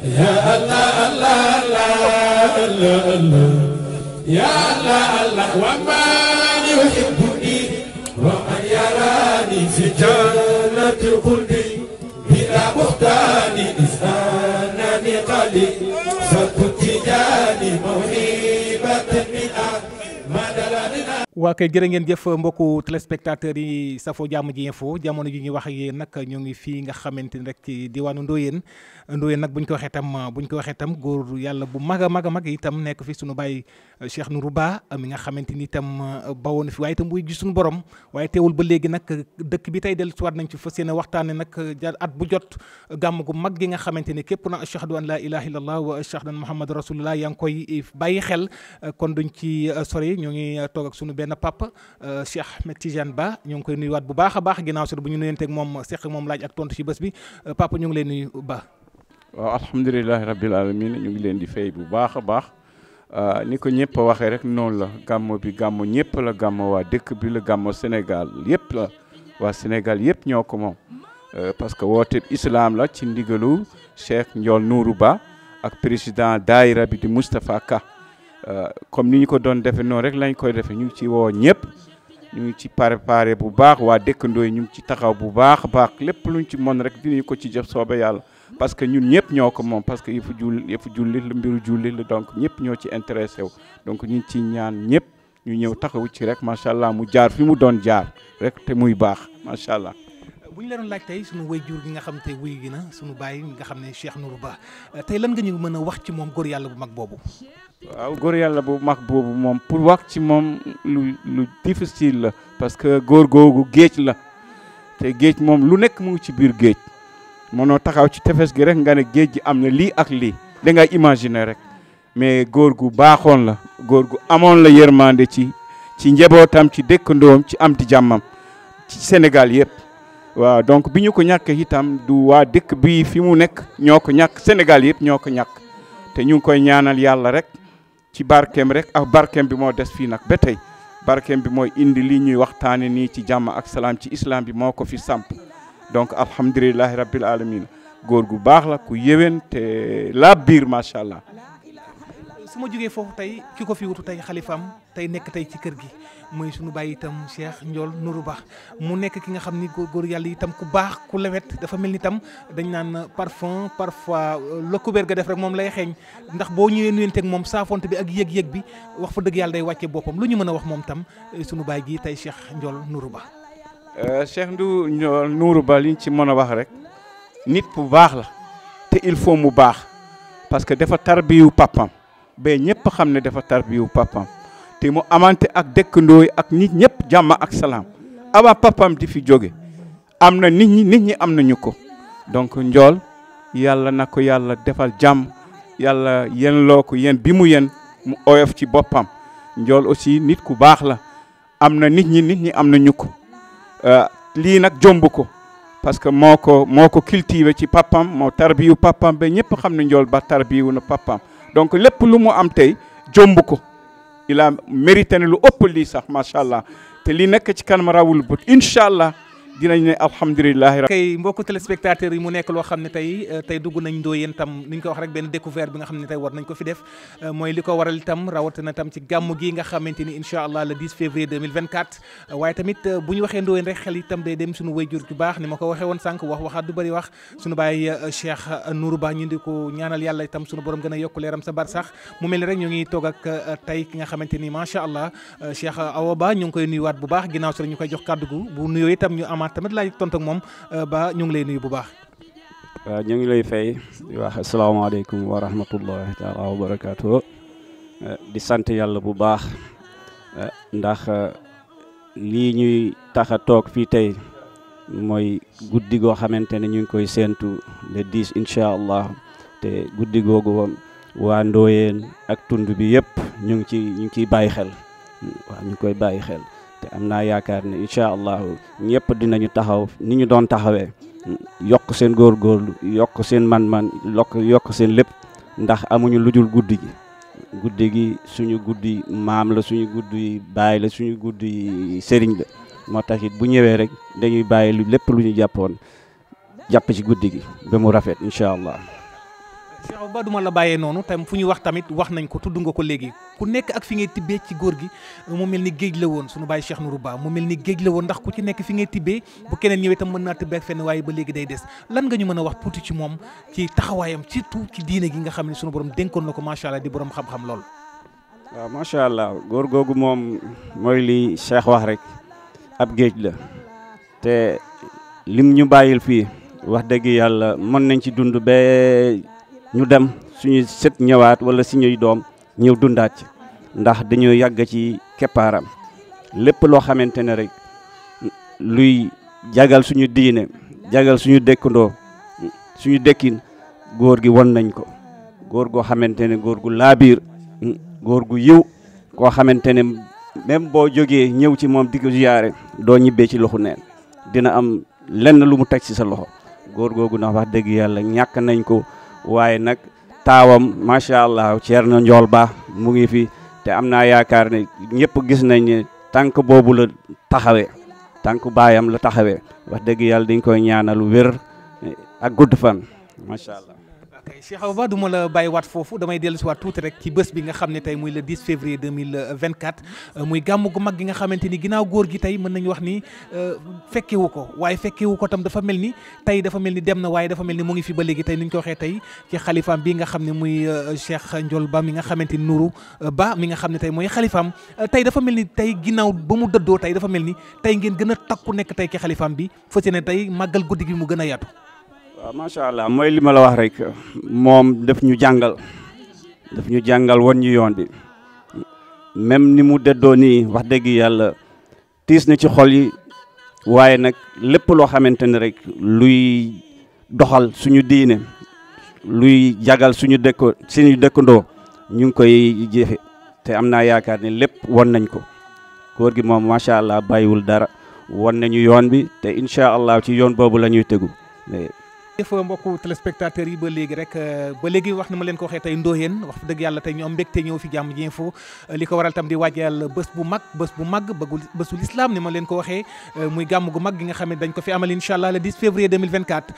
يا الله الله الله الله الله يا الله الله ومن يحبني ومن يراني في جنة الخلد بلا بهتان إذ أنني قليل فكنت جاني موهبة من مدلنا. waa kay jërë ngeen jëf mbokku téléspectateurs yi safo jàmm ji info jamono ji ñuy wax ak yéen nag ñu ngi fii nga xamante ni rek ci diwaanu Ndoyeen nag buñ ko waxee tam góor yàlla bu mag a mag itam nekk fi suñu bàyyi Cheikh Nourou Ba mi nga xamante ni itam bawoon fi waaye itam buy gis suñu borom waaye teewul ba léegi nag dëkk bi tey dellusiwaat nañ ci fas yéene waxtaane nag at bu jot gàmm gu mag gi nga xamante ni képp na ashhadu an la ilaha illallah wa ashhadu anna muhammad rasulullah yaa ngi koy bàyyi xel kon duñ ci sori ñoo ngi toog ak suñu benn papa Cheikh Ahmed Tidiane Ba ñu ngi koy nuyuwaat bu baax a baax ginnaaw si bu ñu nuyanteeg moom seq moom laaj ak tontu ci bés bi papa ñu ngi leen nuyu Ba. waaw alhamdulilahi rabbil alamin ñu ngi leen di fay bu baax a baax ni ko ñëpp a waxee rek noonu la gàmmo bi gàmmo ñëpp la gàmmo waa dëkk bi la gàmmo Sénégal yëpp la waa Sénégal yëpp ñoo ko moom parce que woote islam la ci ndigalu Cheikh Ndiol Nourou Ba ak président daayira bi di Moustapha Ka comme ni ñu ko doon defee noonu rek lañ koy defee ñu ngi ci woo ñëpp ñu ngi ci préparé bu baax waa dëkkandoo yi ñu ngi ci taxaw bu baax a baax lépp luñ ci mën rek dinañ ko ci jëf soobe yàlla parce que ñun ñëpp ñoo ko moom parce que yëfu jullit la mbiru jullit la donc ñëpp ñoo ci intéressé wu donc ñu ngi ci ñaan ñëpp ñu ñëw taxawu ci rek macha allah mu jaar fi mu doon jaar rek te muy baax macha allah. bu ñu la doon laaj tey sunu waajur gi nga xam te wuy gi na sunu baay nga xam ne Cheikh Nourou Ba tey lan nga ñu mën a wax ci moom góor yàlla bu mag boobu. waaw góor yàlla bu mag boobu moom pour wax ci moom lu difficile la parce que góor googu géej la te géej moom lu nekk mu ngi ci biir géej mënoo taxaw ci tefes gi rek nga ne géej gi am na lii ak lii da ngay imaginer rek mais góor gu baaxoon la góor gu amoon la yërmande ci njabootam ci dëkkandoom ci am di jàmmam ci Sénégal yëpp. waaw donc bi ñu ko ñàkk itam du waa dëkk bi fi mu nekk ñoo ko ñàkk Sénégal yëpp ñoo ko ñàkk te ñu ngi koy ñaanal yàlla rek ci barkeem rek ak barkeem bi moo des fii nag ba tey barkeem bi mooy indi lii ñuy waxtaane nii ci jàmm ak salaam ci islam bi moo ko fi samp donc alhamdulilahi rabbil alamin góor gu baax la ku yéwén te la biir macha allah. su ma jógee foofu tey ki ko fi wutu tey xalifaam tey nekk tey ci kër gi mooy suñu bàyyi itam Cheikh Ndiol Nourou Ba mu nekk ki nga xam ni góor yàlla itam ku baax ku lewet dafa mel ni itam dañ naan parfum parfois la kubéer ga def rek moom lay xeeñ ndax boo ñëwee nuyanteeg moom saafonte bi ak yëg-yëg bi wax fa dëgg yàlla day wàcce boppam lu ñu mën a wax moom tam suñu bàyyi gi tey Cheikh Ndiol Nourou Ba. Cheikh Ndiol Nourou Ba liñ ci mën a wax rek nit bu baax la te il faut mu baax parce que dafa tarbiyu papam ba ñëpp xam ne dafa tarbiyu papam te mu amante ak dëkkandoo yi ak nit ñëpp jàmm ak salaam avant papam di fi jóge am na nit ñi am nañu ko donc Ndiol yàlla na ko yàlla defal jàmm yàlla yen loo ko yen bi mu yen mu oyof ci boppam Ndiol aussi nit ku baax la am na nit ñi am nañu ko lii nag jomb ko parce que moo ko cultivé ci papam moo tarbiyu papam ba ñëpp xam ne Ndiol Ba tarbiyu na papam donc lépp lu mu am tey jomb ko il a mérité ne lu ëpp lii sax macha allah te li nekk ci kanam rawul bët incha allah dinañ ne alhamdulilah. kay mbokku téléspectateurs yi mu nekk loo xam ne tey dugg nañ Ndoyeen tam ni ñu ko wax rek benn découverte bi nga xam ne tey war nañ ko fi def mooy li ko waral itam rawatina tam ci gàmm gi nga xamante ni incha allah le 10 février 2024 waaye tamit bu ñu waxee Ndoyeen rek xel itam day dem suñu wayjur ju baax ni ma ko waxee woon sànq waxaat du bëri wax suñu baay Cheikh Nourou Ba ñu di ko ñaanal yàlla itam suñu borom gën a yokk leeram sa bar sax mu mel ni rek ñu ngi toog ak tey ki nga xamante ni macha allah Cheikh Awa Ba ñu ngi koy nuyuwaat bu baax ginnaaw si la ñu koy jox kàddu gu bu nuyoo itam ñu tamit laaj tontu ak moom ba ñu ngi lay nuyu bu baax. waaw ñu ngi lay fay di wax asalaamaaleykum wa rahmatullahi taala wa barakaatu di sant yàlla bu baax ndax lii ñuy tax a toog fii tey mooy guddi goo xamante ne ñu ngi koy séentu le 10 incha allah te guddi googu waa Ndoyeen ak tund bi yëpp ñu ngi ciy bàyyi xel waaw ñu ngi koy bàyyi xel. te am naa yaakaar ne incha allah ñëpp dinañu taxaw ni ñu doon taxawee yokk seen góorgóorlu yokk seen man-man yokk seen lépp ndax amuñu ludul guddi gi suñu guddi maam la suñu guddi baay la suñu guddi sëriñ la moo tax it bu ñëwee rek dañuy bàyyi lépp lu ñu jàppoon jàpp ci guddi gi ba mu rafet incha allah. Cheikh Ba duma la bàyyee noonu tam fu ñu wax tamit wax nañ ko tudd nga ko léegi ku nekk ak fi ngay tibbee ci góor gi mu mel ni géej la woon suñu bàyyi Cheikh Nourou Ba mu mel ni géej la woon ndax ku ci nekk fi ngay tibbee bu keneen ñëwee tam mën naa tibbee ak fenn waaye ba léegi day des lan nga ñu mën a wax tuuti ci moom ci taxawaayam surtout ci diine gi nga xam ne suñu borom dénkoon na ko macha allah di borom xam-xam lool. waaw macha allah góor googu moom mooy li Cheikh wax rek ab géej la te lim ñu bàyyil fii wax dëgg yàlla mën nañ ci dund ba ñu dem suñuy sët ñëwaat wala suñuy doom ñëw dundaat ci ndax dañoo yàgg ci keppaaram lépp loo xamante ne rek luy jagal suñu diine jagal suñu dëkkandoo suñu dëkkin góor gi won nañ ko góor goo xamante ne góor gu laabiir góor gu yiw koo xamante ne même boo jógee ñëw ci moom di ko ziyaare doo ñibbee ci loxo neen dina am lenn lu mu teg ci sa loxo góor googu ndax wax dëgg yàlla ñàkk nañ ko waaye nag taawam macha allah Thierno Ndiol Ba mu ngi fi te am naa yaakaar ne ñëpp gis nañ ne tànk boobu la taxawee tànk baayam la taxawee wax dëgg yàlla dañ koy ñaanal wér ak gudd fan macha allah. ok Cheikh Awa Ba du ma la bàyyiwaat foofu damay dellusiwaat tuuti rek ci bés bi nga xam ne tey muy le 10 février 2024 muy gàmm gu mag gi nga xamante ni ginnaaw góor gi tey mën nañu wax ni fekkewu ko waaye fekkewu ko tam dafa mel ni tey dafa mel ni dem na waaye dafa mel ni mu ngi fi ba léegi tey ni ñu ko waxee tey ci xalifaam bi nga xam ne muy Cheikh Ndiol Ba mi nga xamante ni Nourou Ba mi nga xam ne tey mooy xalifaam tey dafa mel ni tey ginnaaw ba mu dëddoo tey dafa mel ni tey ngeen gën a takku nekk tey ci xalifaam bi fas yéene tey màggal guddi gi mu gën a yaatu. waaw macha allah mooy li ma la wax rek moom daf ñu jàngal won ñu yoon bi même ni mu dëddoo nii wax dëgg yàlla tiis na ci xol yi waaye nag lépp loo xamante ne rek luy doxal suñu diine luy jagal suñu dëkkandoo ñu ngi koy jëfe te am naa yaakaar ne lépp won nañ ko góor gi moom macha allah bàyyiwul dara won nañu yoon bi te incha allah ci yoon boobu la ñuy tegu. jëf mbokku téléspectateurs yi ba léegi wax na ma leen ko waxee tey Ndoyeen wax dëgg yàlla tey ñu am mbégte ñëw fi Jàmm ji Info li ko waral tam di waajal bés bu mag bésu l'islam ni ma leen ko waxee muy gàmm gu mag gi nga xam ne dañ ko fi amal incha allah le 10 février 2024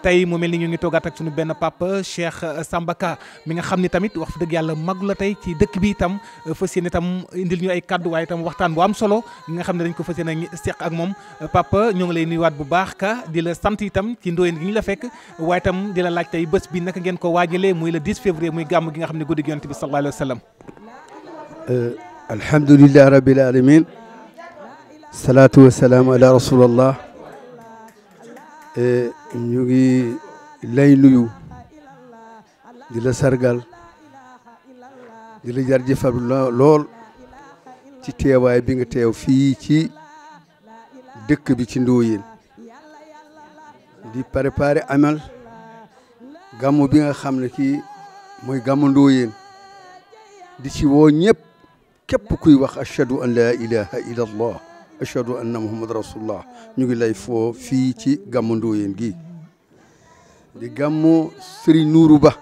tey mu mel ni ñu ngi toogaat ak suñu benn papa Cheikh Samba Ka mi nga xam ni tamit wax dëgg yàlla mag la tey ci dëkk bi itam fas yéene itam indil ñu ay kaddu waaye itam waxtaan bu am solo gi nga xam ne dañ ko fas yéene seq ak moom papa ñu ngi lay nuyuwaat bu baax ka di la sant itam ci Ndoyeen gi ñu la fekk waaye tam di la laaj tey bés bi naka ngeen ko waajalee muy le 10 février muy gàmm gi nga xam ne guddi gi Yonent bi sallallahu alayhi wa sallam. alhamdulilah rabbil alamin salaatu wa salaam ala rasulallah ñu ngi lay nuyu di la sargal di la jarjëfal lool ci teewaay bi nga teew fii ci dëkk bi ci Ndoyeen di préparé amal gàmmu bi nga xam ne kii mooy gàmmu Ndoyeen di ci woo ñëpp képp kuy wax ashhadu an la ilaha illa allah ashhadu anna muhammad rasulullah ñu ngi lay foo fii ci gàmmu Ndoyeen gi di gàmmu Serigne Nourou Ba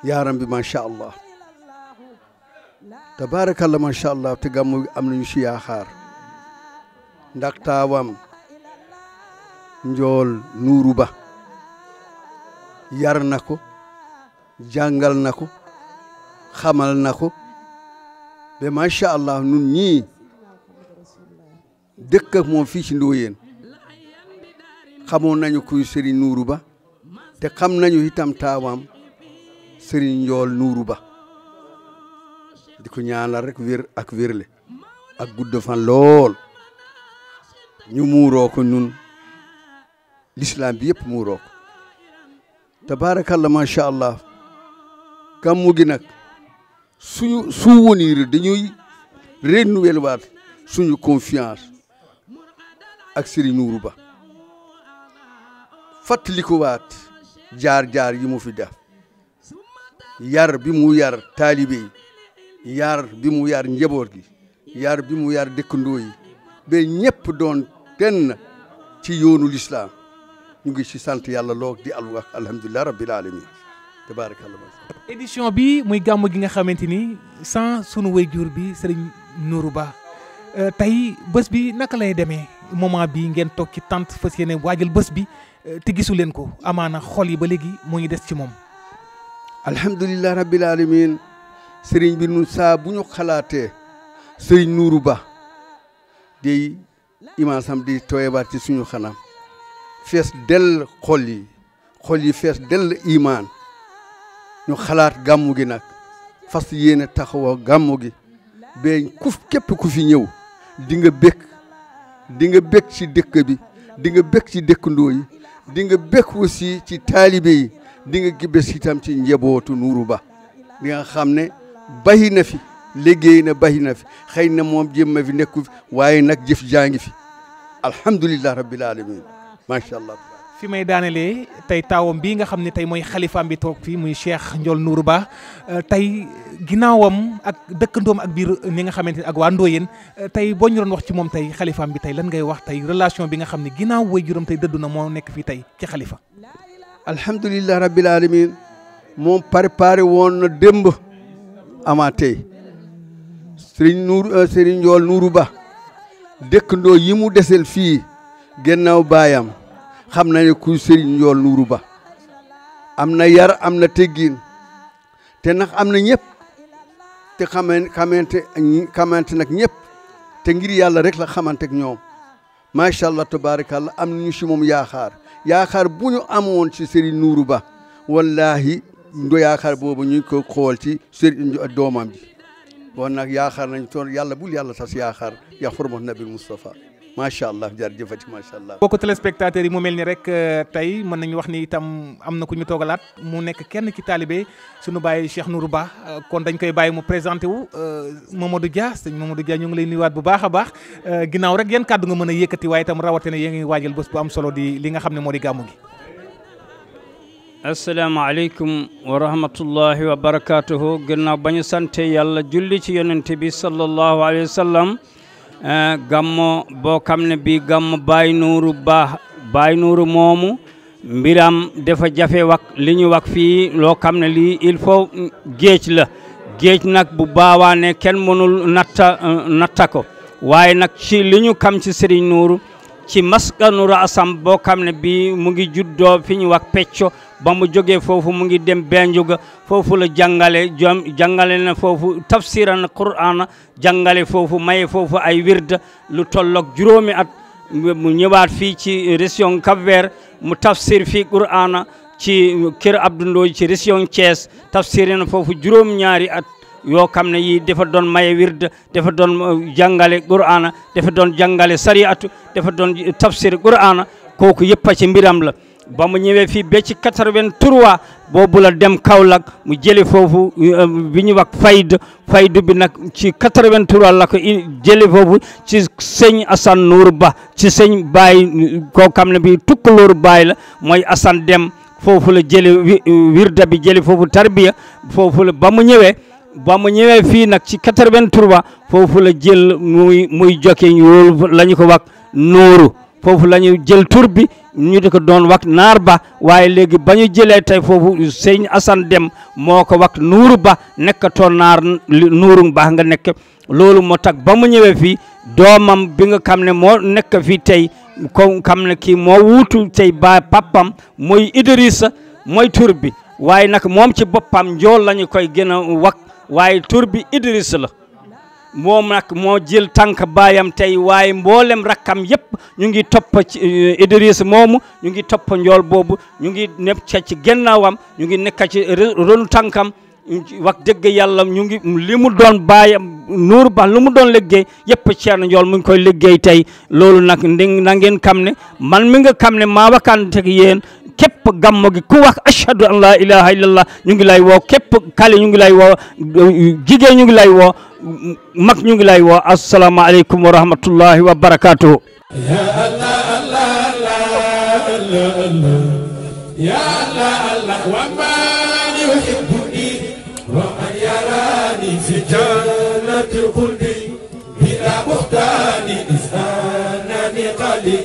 yaaram bi macha allah tabarakallah macha allah te gàmmu am nañu si yaakaar ndax taawam Njool Nourou Ba yar na ko jàngal na ko xamal na ko ba macha allah nun ñii dëkk ak moom fii ci Ndoyeen xamoon nañu kuy Serigne Nourou Ba te xam nañu itam taawam Serigne Njool Nourou Ba di ko ñaanal rek wér ak wérle ak gudd fan lool ñu muuroo ko ñun l'islam bi yëpp muuroo ko tabarakallah macha allah gàmmu gi nag suñu souvenir dañuy renouveler waat suñu confiance ak Serigne Nourou Ba fàttali ko waat jaar-jaar yi mu fi def yar bi mu yar taalibe yi yar bi mu yar njaboot gi yar bi mu yar dëkkandoo yi ba ñëpp doon benn ci yoonu l'islam ñu ngi ci sant yàlla loo di wax alhamdulilah rabbil alamin tabarakallah. édition bi muy gàmm gi nga xamante ni sans sunu waajur bi Serigne Nourou Ba tey bés bi naka lay demee moment bi ngeen toog ci tànt fas yéene waajal bés bi te gisu leen ko amaana xol yi ba léegi moo ngi des ci moom. alhamdulilah rabbil alamin sëriñ bi nun saa bu ñu xalaatee sëriñ Nourou Ba day imaasam di tooyebaat ci suñu xanam fees dell xol yi fees dell imaan ñu xalaat gàmmu gi nag fas yéene taxawoo gàmmu gi beeñ képp ku fi ñëw di nga bëgg ci dëkk bi di nga bëgg ci dëkkandoo yi di nga bëgg aussi ci taalibe yi di nga gibes itam ci njabootu Nourou Ba di nga xam ne bayi na fi liggéey na bayi na fi xëy na moom jëmma fi nekku fi waaye nag jëf jaa ngi fi alhamdulilah rabbil alamin macha allah. fi may daanelee tey taawam bii nga xam ne tey mooy xalifaam bi toog fii muy Cheikh Ndiol Nourou Ba tey ginnaawam ak dëkkandoom ak biir ni nga xamante ne ak waa Ndoyeen tey boo ñu doon wax ci moom tey xalifaam bi tey lan ngay wax tey relation bi nga xam ne ginnaaw way juróom tey dëddu na moo nekk fii tey ci xalifa. alhamdulilah rabbil alamin moom préparé woon na démb ama tey Serigne Ndiol Nourou Ba dëkkandoo yi mu desel fii gannaaw baayam xam na ne kuy Serigne Ndiol Nourou Ba am na yar am na teggin te nag am na ñëpp te xamante nag ñëpp te ngir yàlla rek la xamante ak ñoom macha allah tabarakallah am nañu si moom yaakaar bu ñu amoon ci Serigne Nourou Ba wallahi ndo yaakaar boobu ñu ko xool ci Serigne doomam ji bon nag yaakaar nañ toon yàlla bul yàlla tas yaakaar ya xurmat nabil Moustapha macha allah jërëjëfati macha allah. mbokku téléspectateurs yi mu mel ni rek tey mën nañu wax ni itam am na ku ñu toogalaat mu nekk kenn ci taalibe suñu bàyyi Cheikh Nourou Ba kon dañ koy bàyyi mu présenté wu Mamadou Dia sëñ Mamadou Dia ñu ngi lay nuyuwaat bu baax a baax ginnaaw rek yan kàddu nga mën a yëkkati waaye itam rawatina yaa ngi waajal bés bu am solo di li nga xam ne moo di gàmmu gi. asalaamaaleykum wa rahmatullahi wa barakaatuhu gannaaw ba ñu sante yàlla julli ci yonente bi sallallahu alayhi wa sallam gammo boo xam ne bii gammo Baye Nourou Ba Baye Nourou moomu mbiram dafa jafe wax li ñu wax fii loo xam ne lii il faut géej la géej nag bu baawaane kenn mënul natta ko waaye nag ci li ñu xam ci Serigne Nourou ci maskanu raasam boo xam ne bii mu ngi juddoo fi ñu wax pecco ba mu jógee foofu mu ngi dem Benjuga foofu la jàngale na foofu tafsiran Qur'an jàngale foofu maye foofu ay wirda lu tolloog juróomi at mu ñëwaat fii ci région Cap-Vert mu tafsir fii Qur'an ci kër Abdou Ndoye ci région Thiès tafsir na foofu juróom-ñaari at yoo xam ne yii dafa doon maye wirda dafa doon jàngale Qur'an dafa doon jàngale sariatu dafa doon tafsir Qur'an kooku yëpp a ci mbiram la ba mu ñëwee fii ba ci 83 boobu la dem Kaolack mu jële foofu bi ñu wax faydu bi nag ci 83 la ko jële foofu ci sëñ Assane Nourou Ba ci sëñ Baye koo xam ne bi Tukulóor Baye la mooy Assane dem foofu la jële wirda bi jële foofu tarbiya foofu la ba mu ñëwee fii nag ci 83 foofu la jël muy jokke yoolu la ñu ko wax Nourou foofu la ñu jël tur bi ñu di ko doon wax Naar Ba waaye léegi ba ñu jëlee tey foofu sëñ Assane Dem moo ko wax Nourou Ba nekkatoo Naar Nourou Ba nga nekk loolu moo tax ba mu ñëwee fii doomam bi nga xam ne moo nekk fii tey ko xam ne kii moo wuutu tey ba papam mooy Idrissa mooy tur bi waaye nag moom ci boppam njool la ñu koy gën a wax waaye tur bi Idrissa la moom nag moo jël tànk baayam tey waaye mboolem rakkam yëpp ñu ngi topp ci Idrissa moomu ñu ngi topp njool boobu ñu ngi nekk ci gennaawam ñu ngi nekk ci ronu tànkam wax dëgg yàlla ñu ngi li mu doon baayam Nourou Ba lu mu doon liggéey yëpp Ceerno Njool mu ngi koy liggéey tey loolu nag na ngeen xam ne man mi nga xam ne maa wakante ak yéen képp gammo gi ku wax ashhadu an la ilaha illallah ñu ngi lay woo képp kale ñu ngi lay woo jigéen ñu ngi lay woo mag ñu ngi lay woo assalamu aleykum wa rahmatullahi wa barakatuhu ya allah allah allah allah ya allah allah wa man yuhibbuni wa man yarani fi jannati khuldi bila buhtani is'anani qali